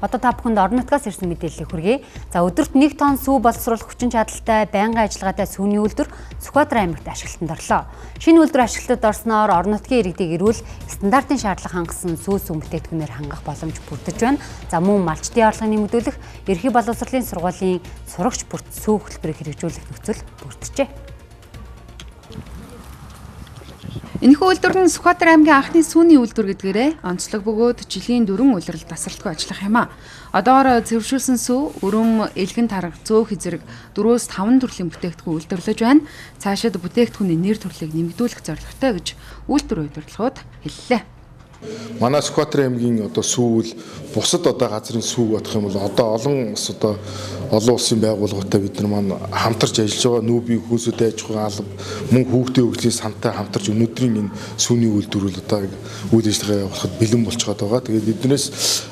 Одоо та бүхэнд орон нутгаас ирсэн мэдээллийг хүргэе. За өдөрт 1 тонн сүү боловсруулах хүчин чадалтай байнгын ажиллагаатай сүүний үйлдвэр Сүхбаатар аймагт ашиглалтанд орлоо. Шинэ үйлдвэр ашиглалтад орсноор орон нутгийн иргэдийг эрүүл стандартын шаардлага хангасан сүү сүүн бүтээгдэхүүнээр хангах боломж бүрдэж байна. За мөн малчдын орлогыг нэмэгдүүлэх, ерхий боловсролын сургуулийн сурагч бүрт сүү хөтөлбөрийг хэрэгжүүлэх нөхцөл бүрджээ. Энэхүү үйлдвэр нь Сүхбаатар аймгийн анхны сүүний үйлдвэр гэдгээрээ онцлог бөгөөд жилийн 4 улирал тасралтгүй ажиллах юм а. Одоогоор цэвэршүүлсэн сүү, өрөм, элгэн тарга, зөөх зэрэг 4-5 төрлийн бүтээгдэхүүн үйлдвэрлэж байна. Цаашид бүтээгдэхүүний нэр төрлийг нэмэгдүүлэх зорилготой гэж үйлдвэр удирдлагууд хэллээ. Манай Сүхбаатар аймгийн одоо сүүл бусад одоо газрын сүүг бодох юм бол одоо олон улс одоо олон улсын байгууллагатай бид нар маань хамтарч ажиллаж байгаа. Нүүбийн хүмүүсүүд аж ахуйн алба мөн хүүхдийн хөгжлийн сантай хамтарч өнөөдрийн энэ сүүний үйлдвэр бол одоо үйл ажиллагаа явуулахад бэлэн болчиход байгаа. Тэгээд биднээс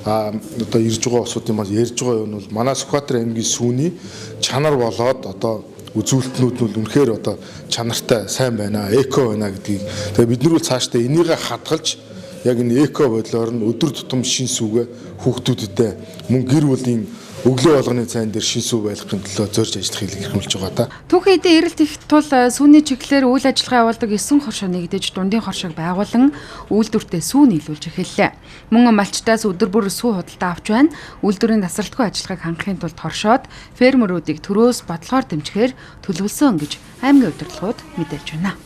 одоо ирж байгаа улсуудын маань ярьж байгаа юм бол манай Сүхбаатар аймгийн сүүний чанар болоод одоо үзүүлэлтнүүд нь үнэхээр одоо чанартай сайн байна, эко байна гэдгийг. Тэгээд бид нар бол цаашдаа энийгээ хадгалж яг энэ эко бодлоор нь өдөр тутам шин сүгэ хүүхдүүдтэй мөн гэр бүлийн өглөө болгоны цайн дээр шин сүү байлгахын төлөө зорж ажиллахыг эрхэмлж байгаа та. Түүхэн эдийн эрэлт их тул сүүний чиглэлээр үйл ажиллагаа явуулдаг 9 хоршоо нэгдэж дундын хоршоог байгуулан үйлдвэртээ сүү нийлүүлж эхэллээ. Мөн малчдаас өдөр бүр сүү худалдаа авч байна. Үйлдвэрийн тасралтгүй ажиллагааг хангахын тулд хоршоод фермерүүдийг төрөөс бодлогоор дэмжихээр төлөвлөсөн гэж аймгийн удирдлагууд мэдээлж байна.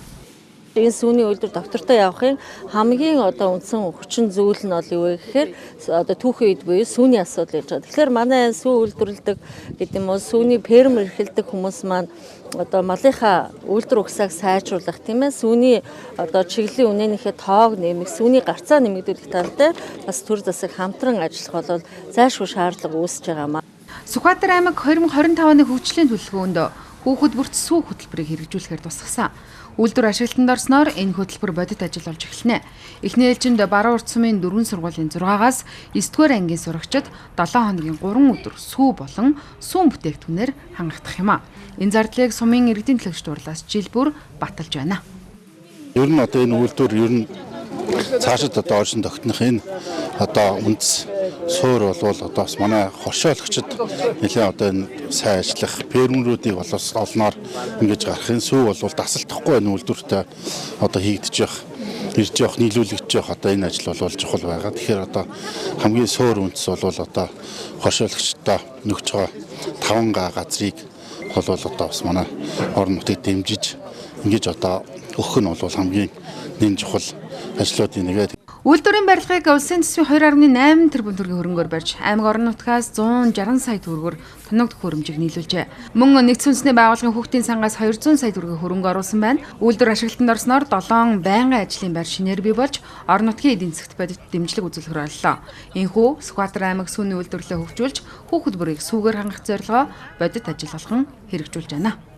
Энэ сүүний үйлдвэр доктортой явахын хамгийн одоо үндсэн хүчин зүйл нь бол юу вэ гэхээр одоо түүхэн үед буюу сүүний асуудал ярьж байгаа. Тэгэхээр манай сүү үйлдвэрлэдэг гэдэг юм уу сүүний фермер эрхэлдэг хүмүүс маань одоо малынхаа үйлдвэр угсааг сайжруулах, тийм ээ, сүүний одоо чиглэлийн үнээнийхээ тоог нэмэх, сүүний гарцаа нэмэгдүүлэх тал дээр бас төр засаг хамтран ажиллах бол зайлшгүй шаардлага үүсэж байгаа юм аа. Сүхбаатар аймаг 2025 оны хөгжлийн төлөвлөгөөнд хүүхэд бүрт сүү хөтөлбөрийг хэрэгжүүлэхээр тусгасан. Үйлдвэр ашиглалтанд орсноор энэ хөтөлбөр бодит ажил болж эхэлнэ. Эхний ээлжинд баруун урд сумын 4 сургуулийн 6-аас 9-р ангийн сурагчид 7 хоногийн 3 өдөр сүү болон сүүн бүтээгдэхүүнээр хангагдах юм а. Энэ зардлыг сумын иргэдийн төлөөлөгч дурлаас жил бүр баталж байна. Ер нь одоо энэ үйлдвэр ер нь цаашид одоо оршин тогтнох энэ одоо үндэс суур болвол одоо бас манай хоршоологчид нэлээд одоо энэ сайн ажиллах фермерүүдийг бол олноор ингэж гарах энэ сүү бол дасалтахгүй энэ үйлдвэртэй одоо хийгдэж явах, ирж явах, нийлүүлэгдэж явах одоо энэ ажил бол чухал байгаа. Тэгэхээр одоо хамгийн суур үндэс бол одоо хоршоологчдоо нөхж байгаа 5 га газрыг бол одоо бас манай орон нутгийг дэмжиж ингэж одоо өгөх нь бол хамгийн нэн чухал ажлуудын нэг. Үйлдвэрийн барилгыг улсын төсвийн 2.8 тэрбум төгрөгийн хөрөнгөөр барьж аймаг орон нутгаас 160 сая төгрөгөөр тоног төхөөрөмжийг нийлүүлжээ. Мөн нэгдсэн үндэсний байгууллагын хүүхдийн сангаас 200 сая төгрөгийн хөрөнгө оруулсан байна. Үйлдвэр ашиглалтанд орсноор 7 байнгын ажлын байр шинээр бий болж орон нутгийн эдийн засагт бодит дэмжлэг үзүүлэхэр боллоо. Энэхүү Сүхбаатар аймаг сүүний үйлдвэрлэлээ хөгжүүлж хүүхэд бүрийг сүүгээр хангах зорилгоо бодит ажил болгон хэрэгжүүлж байна.